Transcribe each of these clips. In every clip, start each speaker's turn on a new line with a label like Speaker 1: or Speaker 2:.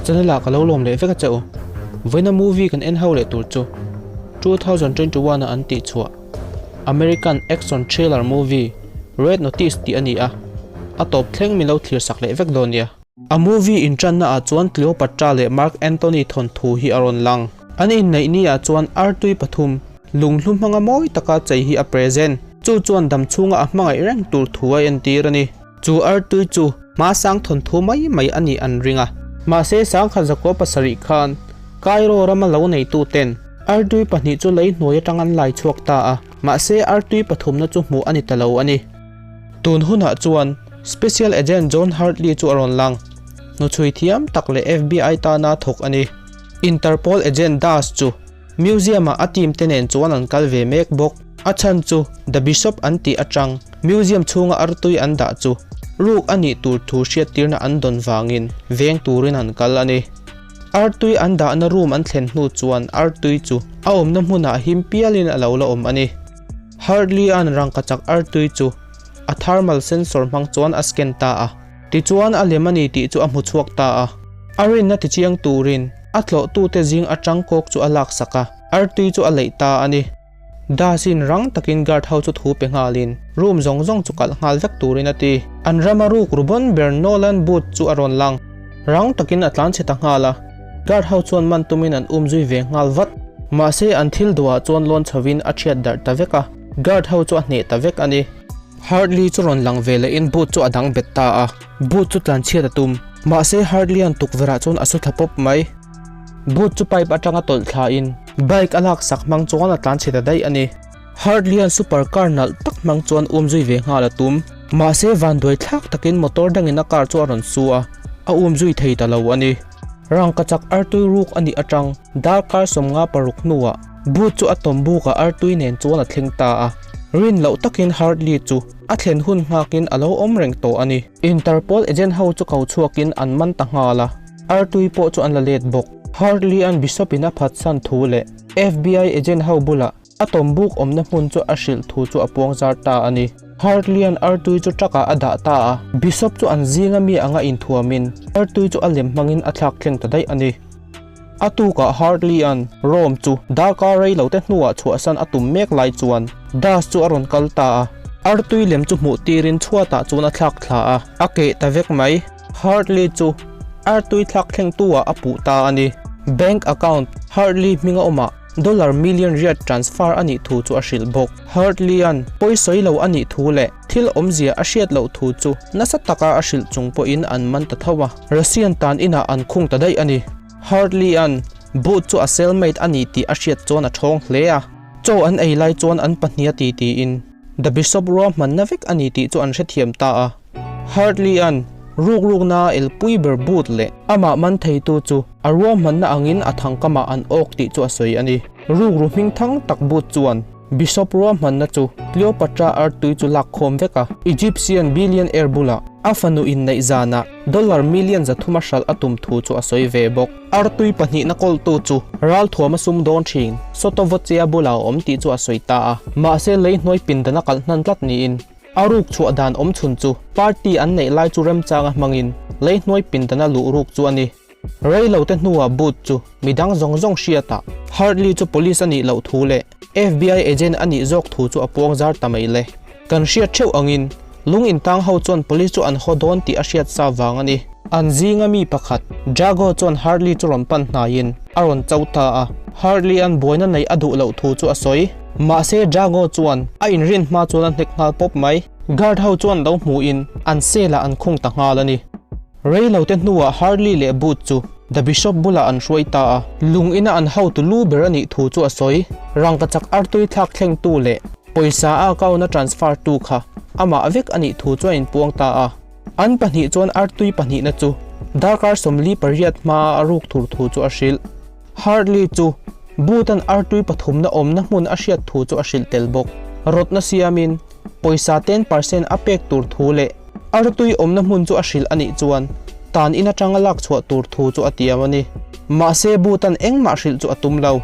Speaker 1: Channel ah ka lo lawm leh vek a che u. Vawiina movie kan en ho leh tur chu 2021 a an tih chhuah American action thriller movie Red Notice tih a ni a, a tawp thleng min lo thlir sak leh vek dawn nia. A movie inṭanna ah chuan Cleopatra leh Mark Antony thawnthu hi a rawn lang. An inneih ni ah chuan artui pathum, lunghlu hmanga mawi taka chei hi a present. Chu chuan dam chhunga a hmangaih reng tur thu a entir a ni. Chu artui chu hmasang thawnthu mai mai a nih an ring a. Mahse sangkhat zakua pasarih khan Cairo rama lo neituten artui pahnih chu lei hnuai atang an lai chhuak ta a, mahse artui pathumna chu hmuh a ni ta lo a ni. Tun hunah chuan Special Agent John Hartley chu a rawn lang. Hnuchhui thiam tak leh FBI tana thawk a ni. Interpol Agent Das chu Museum-ah a team te nen chuan an kal ve mek bawk. A chhan chu The Bishop an tih atang Museum chhunga artui an dah chu ruk a nih tur thu hriattirna an dawn vangin veng turin an kal a ni. Artui an dahna room an thlen hnu chuan artui chu a awmna hmunah him pialin a lo la awm a ni. Hartley-a'n rangkachak artui chu a thermal sensor hmang chuan a scan ta a. Tichuan a lem a ni tih chu a hmu chhuak ta a. A rinna tichiang turin a tlawhtute zing atang kawk chu a laksak a, artui chu a leih ta a ni. Dasin rang takin guard ho chu thu pe nghalin room zawng zawng chu kalh nghal vek turin a ti. An rama ruk ru bawn ber Nolan Booth chu a rawn lang. Rang takin a tlan chhe ta nghal a, guard ho chuan man tumin an um zui ve nghal vat. Mahse an thil duhah chuan lawn chhovin a thiat darh ta vek a, guard ho chu a hneh ta vek a ni. Hartley chu rawn lang ve lehin Booth chu a dang bet ta a, Booth chu tlan chhiat a tum. Mahse Hartley-a'n tukverhah chuan a su thla pawp mai. Booth chu pipe atanga tawlh thlain bike a laksak hmang chuan a tlan chhe ta daih a ni. Hartley-a'n super car nalh tak hmang chuan um zui ve nghal a tum. Mahse vanduai thlak takin motor dangin a car chu a rawn su a, a um zui thei ta lo a ni. Rangkachak artui ruk a nih atang darkar 56 hnuah Booth chu a tawm bukah artui nen chuan a thleng ta a. Rin loh takin Hartley chu a thlen hun nghakin a lo awm reng tawh a ni. Interpol agent ho chu ko chhuakin an man ta nghal a, artui pawh chu an la let bawk. Hartley-a'n Bishop-in a phatsan thu leh FBI agent ho bulah a tawm buk awmna hmun chu a hrilh thu chu a puang zar ta a ni. Hartley-a'n artui chu truck-ah a dah ta a, Bishop chu an zinga mi anga inthuamin artui chu a lem hmangin a thlak thleng ta daih a ni. A tukah Hartley-a'n Rome chu darkar rei lo te hnuah chhuahsan a tum mek lai chuan Das chu a rawn kal ta a, artui lem chu hmuh tirin chhuatah chuan a thlak thla a, a keh ta vek mai. Hartley chu artui thlak thlengtu-ah a puh ta a ni. Bank account Hartley hminga awmah dollar million riat transfer a nih thu chu a hrilh bawk. Hartley-a'n pawi sawi lo a nih thu leh thil awmzia a hriat loh thu chu nasa taka a hrilh chung pawhin an man ta tho a. Russian tan inah an khung ta daih a ni. Hartley-a'n Booth chu a cellmate a ni tih a hriat chuan a ṭhawng hle a. Chaw an ei lai chuan an pahnih a ti tiin The Bishop ruahmanna vek a ni tih chu an hrethiam ta a. Hartley-a'n rukrukna a elpui ber Booth leh amah man theitu chu a ruahmanna angin a thangkamah an awk tih chu a sawi a ni. Rukru hmingthang tak Booth chuan Bishop ruahmanna chu Cleopatra artui chu lak khawm vek a, Egyptian billionaire bulah a fanu inneih zanah dollar million 300 a hralh a tum thu chu a sawi ve bawk. Artui pahnihna kawltu chu ralthuam a sum dawn thin Sotovochea bulah a awm tih chu a sawi ta a, mahse lei hnuai pindan a kalh hnan tlat niin a ruk chhuah dan awm chhun chu party an neih lai chu remchanga hmangin lei hnuai pindana luh ruk chu a ni. Rei lo te hnuah Booth chu midang zawng zawng hriatah Hartley chu police a nih loh thu leh FBI agent a nih zawk thu chu a puang zar ta mai le. Kan hriat theuh angin lung intang ho chuan police chu an haw dawn tih a hriat sa vang a ni. An zinga mi pakhat Jago chuan Hartley chu rawn pan hnaiin a rawn cho ta a, Hartley-a'n buaina neih a duh loh thu chu a sawi. Mahse Jago chuan a inrin hma chuan a hnek nghal pawp mai. Guard ho chuan lo hmuhin an cell-ah an khung ta nghal a ni. Rei lo te hnuah Harley leh Booth chu The Bishop bulah an hruai ta a, lung ina an hotu lu ber a nih thu chu a sawi. Rangkachak artui thlak thlengtu leh pawisa a account a transfer tu kha amah vek a nih thu chu a inpuang ta a. An pahnih chuan artui pahnihna chu darkar 48 hmaa a ruk tur thu chu a hrilh. Harley chu Booth-a'n artui pathumna awmna hmun a hriat thu chu a hrilh tel bawk. Rawtna siamin pawisa 10% a pek tur thu leh Artui awmna hmun chu a hrilh a nih chuan tan in atanga lak chhuah tur thu chu a tiam a ni. Mahse Booth-a'n engmah hrilh chu a tum lo.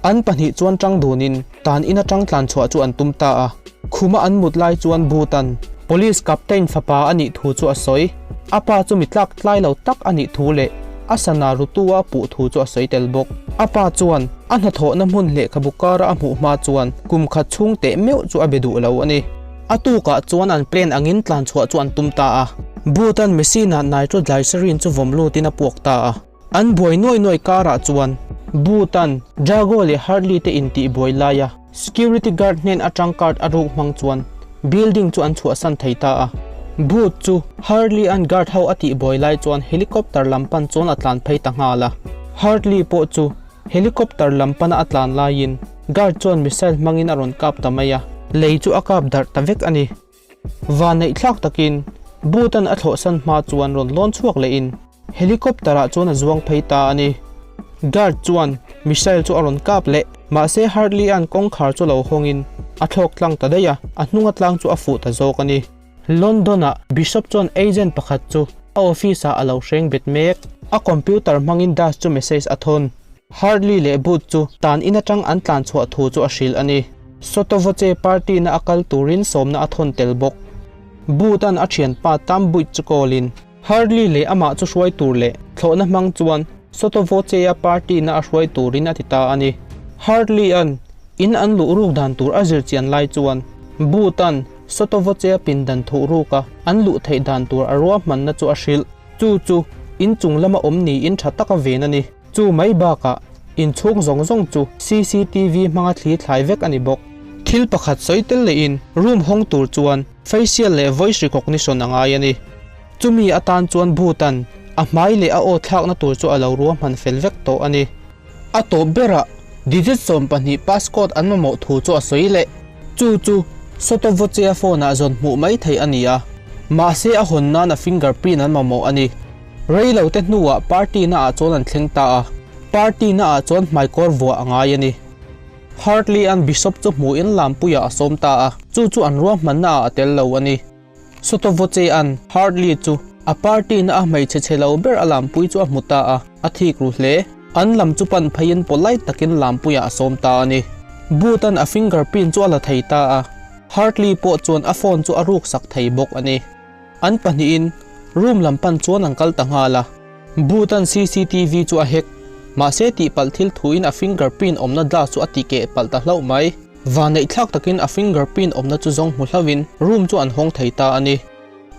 Speaker 1: An pahnih chuan tang dunin tan in atang tlan chhuah chu an tum ta a. Khuma an mut lai chuan Booth-a'n Police Captain fapa a nih thu chu a sawi. A pa chu mi tlak tlai lo tak a nih thu leh A sana rutu-a puh thu chu a sawi tel bawk. A pa chuan a hnathawhna hmun lehkhabu kara a hmuh hma chuan kum khat chhung teh meuh chu a be duh lo a ni. A tukah chuan an plan angin tlan chhuah chu an tum ta a. Booth-a'n machine-ah nitroglycerin chu vawm lutin a puak ta a. An buai nuai nuai karah chuan Booth-a'n Drago leh Hartley te intih buai laia security guard hnen atang card a ruk hmang chuan building chu an chhuahsan thei ta a. Booth chu Hartley-a'n guard ho a tih buai lai chuan helicopter lam pan chuan a tlan phei ta nghal a. Hartley pawh chu helicopter lam pana a tlan laiin guard chuan missile hmangin a rawn kap ta mai a, lei chu a kap darh ta vek a ni. Vanneihthlak takin Booth-a'n a thlawhsan hma chuan rawn lawn chhuak lehin Helicopter-ah chuan a zuang phei ta a ni. Guard chuan missile chu a rawn kap leh. Mahse Hartley-a'n kawngkhar chu lo hawngin a thlawk tlang ta daih a, a hnunga tlang chu a fuh ta zawk a ni. London-ah Bishop chuan agent pakhat chu a office-ah a lo hreng bet mek. A computer hmangin Das chu message a thawn. Hartley leh Booth chu tan in atang an tlan chhuah thu chu a hrilh a ni. Sotovoce party-na a kal turin sawmna a thawn tel bawk. Booth-a'n a thianpa Tam Buit chu call-in. Hartley leh amah chu hruai tur leh thlawhna hmang chuan sotto voce-a party na a hruai turin a ti ta a ni. Hartley-a'n in an luh ruk dan tur a zir chian lai chuan Booth-a'n sotto voce-a pindan thuh ruka an luh theih dan tur a ruahmanna chu a hrilh. Chu chu in chung lama awm niin tha taka ven a ni. Chu mai bakah in chhung zawng zawng chu cctv hmanga thli thlai vek a ni bawk. Thil pakhat sawi tel lehin room hawng tur chuan facial leh voice recognition a ngai a ni. Chumi atan chuan Bhutan a hmai leh a aw thlakna tur chu a lo ruahman fel vek tawh a ni. A tawp berah digit 12 passcode an mamawh thu chu a sawi leh. Chu chu Sotovoce-a phone-ah zawn hmuh mai theih a ni a, mahse a hawn nan a fingerprint an mamawh a ni. Rei lo te hnuah party na ah chuan an thleng ta a, party na ah chuan hmaikawr vuah a ngai a ni. Hartley-a'n Bishop chu hmuhin Lampuiah a sawm ta a, chu chu an ruahmanna ah a tel lo a ni. Sotovoce-a'n Hartley chu a party na a hmeichhe chhe lo ber a Lampui chu a hmu ta a, a thik ru hle. An lam chu pan pheiin polite takin Lampuiah a sawm ta a ni. Booth-a'n a fingerprint chu a la thei ta a, Hartley pawh chuan a phone chu a ruksak thei bawk a ni. An pahnihin room lam pan chuan an kal ta nghal a. Booth-a'n cctv chu a hack. Mahse tihpalh thil thuin a fingerprint awmna glass chu a ti keh palh ta hlauh mai. Vanneihthlak takin a fingerprint awmna chu zawng hmu hlauhin room chu an hawng thei ta a ni.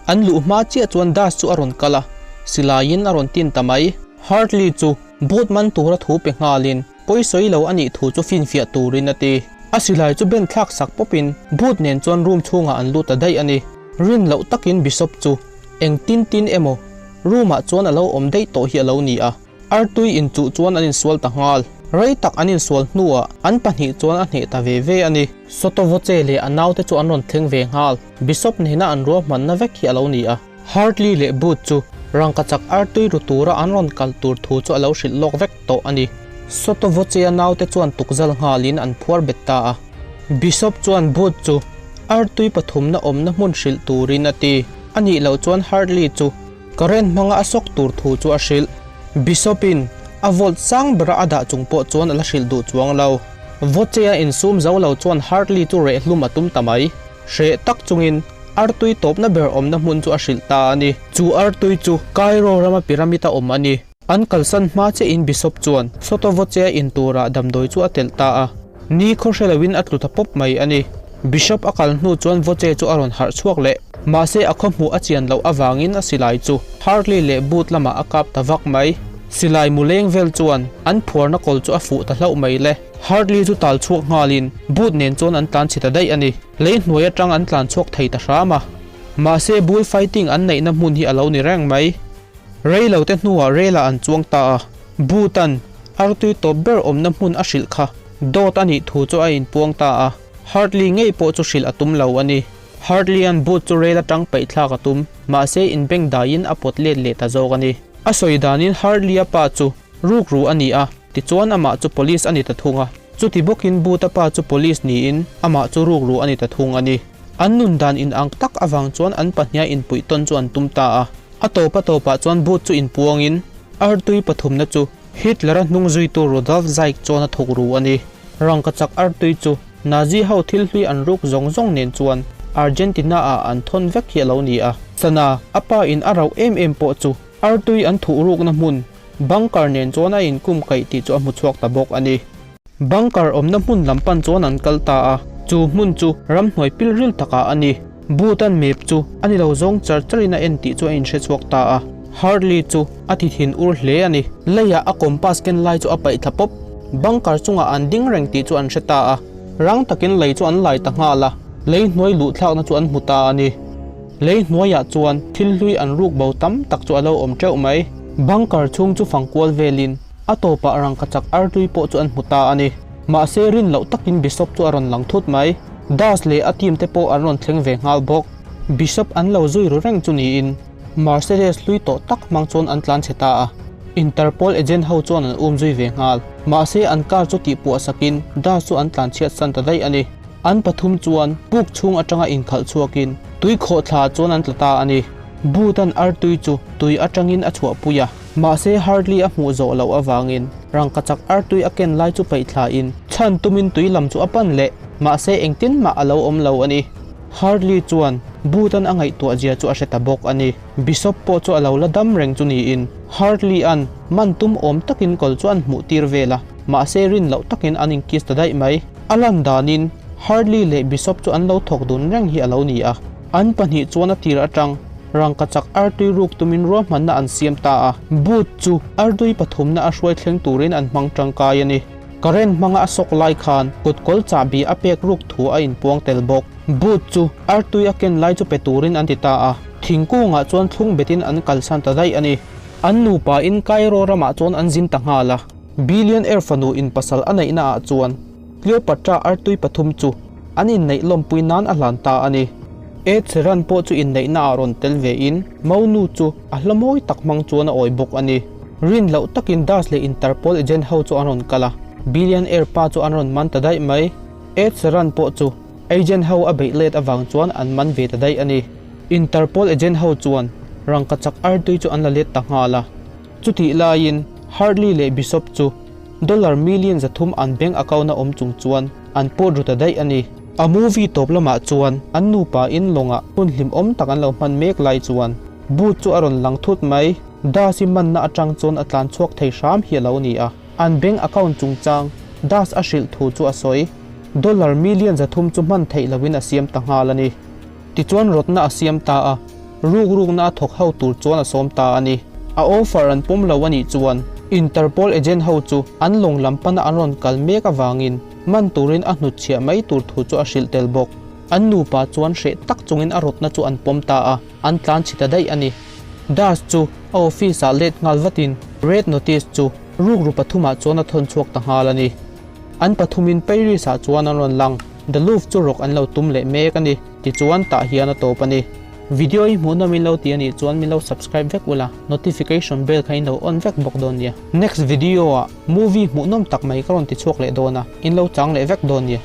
Speaker 1: An luh hma chiah chuan Das chu a rawn kal a, silaiin a rawn tin ta mai. Hartley chu Booth man tura thu pe nghalin pawisawi lo a nih thu chu finfiah turin a ti. A silai chu ben thlak sak pawpin Booth nen chuan room chhungah an lut ta daih a ni. Rin loh takin Bishop chu eng tin tin emaw room ah chuan a lo awm daih tawh hi a lo ni a, artui inchuh chuan an insual ta nghal. Rei tak an insual hnuah an pahnih chuan a hneh ta ve ve a ni. Sotovoce leh a naute chu an rawn thleng ve nghal. Bishop nena an ruahmanna vek hi a lo ni a. Hartley leh Booth chu rangkachak artui ru tura an rawn kal tur thu chu a lo hrilh lawk vek tawh a ni. Sotovoce-a naute chuan tukzal nghalin an phuar bet ta a. Bishop chuan Booth chu artui pathumna awmna hmun hrilh turin a ti. A nih loh chuan Hartley chu current hmanga a sawk tur thu chu a hrilh. Bishop-in a volt sang bera a dah chung pawh chuan a la hrilh duh chuang lo. Voce-a insum zo lo chuan Hartley chu reh hlum a tum ta mai. Hreh tak chungin artui tawpna ber awmna hmun chu a hrilh ta a ni. Chu artui chu Cairo rama pyramid a awm a ni. An kalsan hma chiahin Bishop chuan Sotovoce-a in turah damdawi chu a telh ta a. Ni khaw hre loin a tlu ta pawp mai a ni. Bishop a kal hnu chuan Voce chu a rawn harh chhuak leh. Mahse a khaw hmuh a chian loh avangin a silai chu Hartley leh Booth lamah a kap ta vak mai. Silai mu leng vel chuan an phuarna kawl chu a fuh ta hlauh mai le. Hartley chu tal chhuak nghalin Booth nen chuan an tlan chhe ta daih a ni. Lei hnuai atang an tlan chhuak thei ta hram a. Mahse bull fighting an neihna hmun hi a lo ni reng mai. Rei lo te hnuah rel ah an chuang ta a. Booth-a'n artui tawp ber awmna hmun a hrilh kha dawt a nih thu chu a inpuang ta a. Hartley ngei pawh chu hrilh a tum lo a ni. Hartley-a'n Booth chu rel atang peih thlak a tum, mahse inbeng daiin a pawt let leh ta zawk a ni. A sawi danin Hartley-a pa chu Rukru a ni a, tichuan amah chu police a ni ta thung a. Chuti bawkin Booth-a pa chu police niin amah chu rukru a ni ta thung a ni. An nun dan inang tak avang chuan an pahniha inpuih tawn chu an tum ta a. A tawp a tawpah chuan Booth chu inpuangin artui pathumna chu Hitler-a hnung zuitu Rudolf Zeig chuan a thawk ru a ni. Rangkachak artui chu Nazi ho thil hlui an ruk zawng zawng nen chuan Argentina-ah an thawn vek hi a lo ni a. Sana, a pa in a rauh em em pawh chu artui an thuh rukna hmun. Bunker nen chuan a inkum kaih tih chu a hmu chhuak ta bawk a ni. Bunker awmna hmun lam pan chuan an kal ta a, chu hmun chu ramhnuai pilril takah a ni. Boot-a'n map chu a ni lo zawng char charin a en tih chu a inhre chhuak ta a. Hartley chu a ti thin ur hle a ni. Leiah a compass ken lai chu a paih thla pawp. Bunker chungah an ding reng tih chu an hre ta a. Rang takin lei chu an lai ta nghal a, lei hnuai luh thlakna chu an hmu ta a ni. Lei hnuaiah chuan thil hlui an ruk bo tam tak chu a lo awm teuh mai. Bunker chhung chu fang kual velin a tawpah rangkachak artui pawh chu an hmu ta a ni. Mahse rin loh takin Bishop chu a rawn lang thut mai. Das leh a team te pawh an rawn thleng ve nghal bawk. Bishop an lo zui ru reng chu niin Mercedes hlui tawh tak hmang chuan an tlan chhe ta a. Interpol agent ho chuan an um zui ve nghal. Mahse an car chu tihpuah sakin Das chu an tlan chhiat san ta daih a ni. An pathum chuan puk chhung atanga inkhalh chhuakin tui khawh thla chuan an tla ta a ni. Boot-a'n artui chu tui atangin a chhuahpui a, mahse Hartley a hmuh zawh loh avangin rangkachak artui a ken lai chu paih thlain chhan tumin tui lam chu a pan leh, mahse engtin mah a lo awm lo a ni. Hartley chuan Boot-a'n a ngaihtuah zia chu a hre ta bawk a ni. Bishop pawh chu a lo la dam reng chu niin Hartley-a'n man tum awm takin kawl chu an hmuh tir vel a, mahse rin loh takin an inkiss ta daih mai. A lan danin Hartley leh Bishop chu an lo thawk dun reng hi a lo ni a. An pahnih chuan a tir atang rangkachak artui ruk tumin ruahmanna an siam ta a. Boot chu artui pathumna a hruai thleng turin an hmang tangkai a ni. Current hmanga a sawk lai khan kutkawl chahbi a pek ruk thu a inpuang tel bawk. Boot chu artui a ken lai chu pe turin an ti ta a. Thingkungah chuan thlung betin an kalsan ta daih a ni. An nupa in Cairo ramah chuan an zin ta nghal a. Billionaire fanu in pasal a neihna ah chuan Cleopatra artui pathum chu an inneih lawmpui nan a hlan ta a ni. Ed Sheeran pawh chu inneihna ah rawn tel ve in Monu chu a hla mawi tak hmang chuan a awi bawk a ni. Rin loh takin Das leh Interpol agent ho chu an rawn kal a, Billionaire pa chu an rawn man ta daih mai. Ed Sheeran pawh chu agent ho a beih let avang chuan an man ve ta daih a ni. Interpol agent ho chuan rangkachak artui chu an la let ta nghal a. Chutih laiin Hartley leh Bishop chu dollar million 300 an bank account a awm chung chuan an pawt ru ta daih a ni. A movie tawp lamah chuan an nupa in lawngah hun hlimawm tak an lo hman mek lai chuan Booth chu a rawn lang thut mai. Das-i manna atang chuan a tlan chhuak thei hram hi a lo ni a. An bank account chungchang Das a hrilh thu chu a sawi. Dollar million 300 chu hman theih loin a siam ta nghal a ni. Tichuan rawtna a siam ta a, ruk rukna a thawk ho tur chuan a sawm ta a ni. A offer an pawm lo a nih chuan Interpol agent ho chu an lawng lam pana an rawn kal mek avangin man turin a hnutchhiah mai tur thu chu a hrilh tel bawk. An nupa chuan hreh tak chungin a rawtna chu an pawm ta a, an tlan chhi ta daih a ni. Das chu a office ah let nghal vatin red notice chu rukru pathumah chuan a thawn chhuak ta nghal a ni. An pathumin Paris ah chuan an rawn lang. The Louvre chu rawk an lo tum leh mek a ni. Tichuan tah hian a tawp a ni. Video hi hmuhnawm in lo ti a nih chuan min lo subscribe vek ula, notification bell kha in lo on vek bawk dawn nia. Next video ah movie hmuhnawm tak mai ka rawn ti chhuak leh dawn a, in lo chang leh vek dawn nia.